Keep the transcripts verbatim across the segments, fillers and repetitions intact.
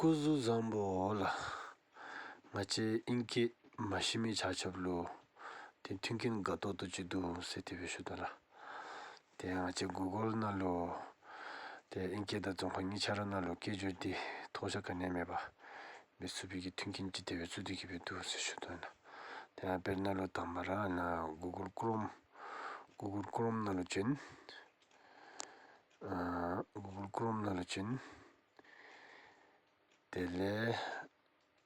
སྐུ་གཟུགས་བཟང་པོ་ལགས། ང་བཅས་ཨིང་སྐད་མ་ཤེས་མི་ཆ་ཁྱབ་ལུ་ཏེ་མཐུན་རྐྱེན་དགའ་ཏོག་ཏོ་ཅིག་འདུག་ཟེར་དེ་སྦེ་ཞུ་དོ་ལགས། ཏེ་ང་བཅས་གུ་གཱལ་ནང་ལུ་ཏེ་ཨིང་སྐད་དང་རྫོང་ཁ་གཉིས་ཆ་ར་ནང་ལུ་སྐད་སྒྱུར་འདི་ཐོགས་ཆགས་ག་ནི་ཡང་མེད་པར་འབད་ཚུགས་པའི་གི་མཐུན་རྐྱེན་ཅིག་དེ་སྦེ་བཙུགས་ཏེ་གི་སྦེ་འདུག་ཟེར་ཞུ་དོ་ལགས། ཏེ་ཡང་དཔེར་ན་ལུ་དང་པ་ར་ནཱ་གུ་གཱལ་ཀོ་རོམ་གུ་གཱལ་ཀོ་རོམ་ནང་ལུ་བྱོན། ཨ་གུ་གཱལ་ཀོ་རོམ་ནང་ལུ་བྱོན། དེ་ལས་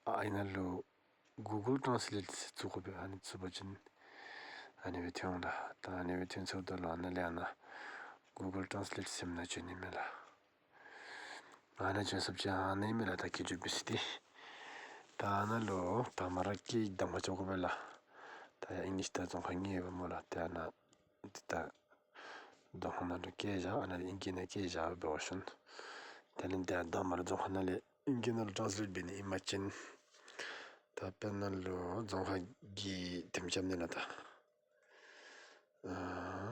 ཨ་ཨའི་ནང་ལུ་གུ་གཱལ་ཊཱནས་ལེཊ་ཟེར་བཙུགས་དགོ་པས། ཨ་ནི་བཙུགས་པ་ཅིན་ཨ་ནི་སྦེ་ཐོན་འོང་ལགས། ད་ཨ་ནི་སྦེ་ཐོན་ཚརཝ་ད་ལུ་ཨ་ནཱ་ལས་ཨ་ནཱ་གུ་གཱལ་ཊཱནས་ལེཊ་ཟེར་མི་ནང་བྱོན་ནི་མས་ལགས། ཨ་ནཱ་བྱོན་ཚརཝ་ཅིག་ཨ་ནཱ་ཨིན་མས་ལགས། ད་སྐད་སྒྱུར་འབད་ས་འདི། ད་ཨ་ནཱ་ལུ་དང་པ་ར་སྐད་གདམ་ཁ་རྐྱབ་དགོ་པས་ལགས། ད་ཡར་ཨིང་ལིཤ་དང་རྫོང་ཁ་གཉིས་ཡོདཔ་སྨོ་ལགས། ཏེ་ཨ་ནཱ་འདི་ད་རྫོང་ཁ་ནང་ལུ་བཀལ་བཞག། ཨ་ནཱ་ཨིང་སྐད་ནང་བཀལ་བཞག་འབད་བ་ཅིན། དེ་ལས་ཏེ་དང་པ་ར་རྫོང་ཁ་ནང་ལས་ཨིང་སྐད་ནང་ལུ་ཊཱནས་ལེཊ་འབད་ནི་ཨིན་པ་ཅིན། ད་དཔེར་ན་ལུ་རྫོང་ཁ་གི་དེམ་རྐྱབ་ནི་ལགས་ད། ཨ་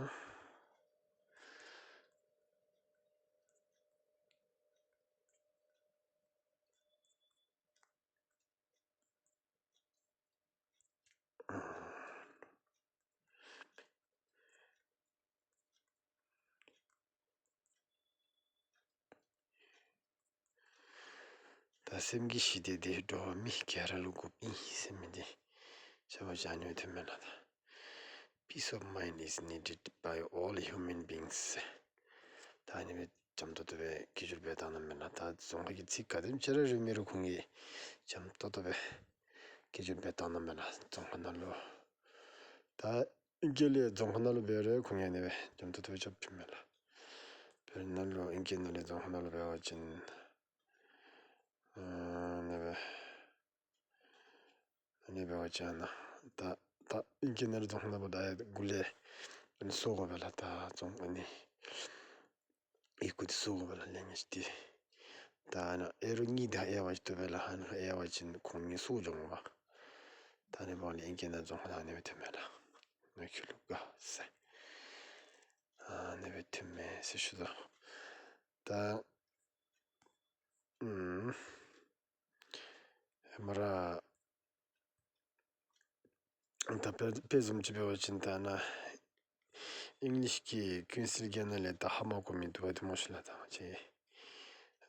ད་སེམས་ཀྱི་ཞི་བདེ་དེ་འགྲོ་བ་མི་ག་ར་ལུ་དགོཔ་ཨིན་ཟེར་མི་འདི་ཞུ་བ་ཅིན་ཨ་ནི་སྦེ་ཐོནམ་མས་ལགས་ད། Peace of mind is needed by all human beings. ད་ཨ་ནི་སྦེ་འཇམ་ཏོག་ཏོ་སྦེ་སྐད་སྒྱུར་འབད་བཏང་ནུག་མས་ལགས། ད་རྫོང་ཁ་གི་ཚིག་ག་དེམ་ཅིག་ར་རེ་མི་རུང་ཁོང་གིས་འཇམ་ཏོག་ཏོ་སྦེ་སྐད་སྒྱུར་འབད་བཏང་ནུག་མས་ལགས། རྫོང་ཁ་ནང་ལུ་ད་ཨིང་སྐད་ལས་རྫོང་ཁ་ནང་ལུ་འབད་རུང་ཁོང་གིས་ཨ་ནི་སྦེ་འཇམ་ཏོག་ཏོ་སྦེ་རྐྱབ་བྱིནམ་མས་ལགས། དཔེར་ན་ལུ་ཨིང་སྐད་ནང་ལས་རྫོང་ཁ་ནང་ལུ་འབད་བ་ཅིན་ཨ་ནི་སྦེ་ཨ་ནི་འབད་བ་ཅིན་ད་ད་ཨིང་སྐད་ནང་ལས་རྫོང་ཁ་ནང་ལུ་ད་ཡར་མགུ་ལས་ཨ་ནི་བཟོ་དགོ་པས་ལགས། ད་རྫོང་ཨ་ནི་ཡི་གུ་འདི་བཟོ་དགོ་པས་ལགས། ལེགས་ཤོམ་འདི་ད་ཨ་ནཱ་ཨེ་རོ་གཉིས་འདི་ཧ་གཡར་བ་ཅིན་བཏུབ་པས་ལགས། ཨ་ནཱ་ཧ་གཡར་བ་ཅིན་ཁོང་གཉིས་སོར་འགྱོ་འོང་པས། ད་ཨ་ནི་འབདཝ་ལས་ཨིང་སྐད་ནང་རྫོང་ཁ་ནང་ཨ་ནི་སྦེ་ཐོནམ་མས་ལགས། ང་ཁྱོད་ལུ་དགའ་ཟེར་ཨ་ནི་སྦེ་ཐོནམ་མས་ཟེར་ཞུ་དོ། ད་ཨུམ་ཧེ་མ་ར་ད་དཔེ་དཔེ་བཟུམ་ཅིག་འབད་བ་ཅིན་ད་ཨ་ནཱ་ཨིང་ལིཤ་གི་ཀུན་གསལ་རྒྱན་ནང་ལས་ད་ཧ་མ་གོ་མི་འདུག་པ་འདི་སྨོ་ཤིག་ལགས། ད་ང་བཅས་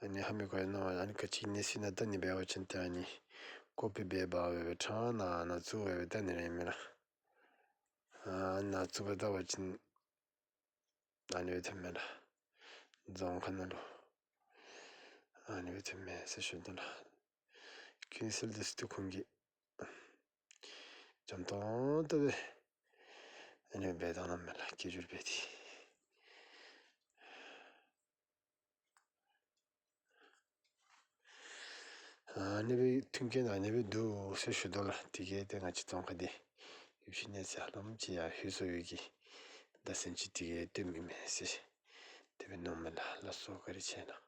ཨ་ནི་ཧ་མི་གོ་ཡི་ནོ། ཨ་ནི་ག་ཅི་གནས་ཚུལ་ཨིན་ན་ལྟ་ནི་འབད་བ་ཅིན་ཏེ་ཨ་ནི་ཀོ་པི་འབད་འབག་འབད་སྦེ་ཕྲང་ནང་ན་བཙུགས་འབད་སྦེ་ལྟ་ནི་ར་ཨིན་མས་ལགས། ཨ་ནཱ་བཙུགས་འབད་ལྟ་བ་ཅིན་ཨ་ནི་སྦེ་ཐོནམ་མས་ལགས། རྫོང་ཁ་ནང་ལུ་ཨ་ནི་སྦེ་ཐོནམ་མས་ཟེར་ཞུ་དོ་ལགས། ཀུན་གསལ་འདི་ཚུ་ཏེ་ཁོང་གིས་འཇམ་ཏོང་ཏོ་སྦེ་ཨ་ནི་སྦེ་བཏང་གནངམ་མས་ལགས། སྐད་སྒྱུར་འབད་དེ་ཨ་ནི་སྦེ་མཐུན་རྐྱེན་ཨ་ནི་སྦེ་འདུག་ཟེར་ཞུ་དོ་ལགས། དེ་གིས་ཏེ་ང་བཅས་རྫོང་ཁ་འདི་ཡིད་ཆེས་གནས་ཚད་ཧ་ལམ་ཅིག་ཡར་ལྷོད་སོང་ཡོད་ཀྱི་བརྡ་མཚོན་ཅིག་དེ་གིས་སྟོནམ་ཨིན་མས་ཟེར་དེ་སྦེ་མནོཝ་མས་ལགས། ལགས་སོ། བཀའ་དྲིན་ཆེ་ལགས།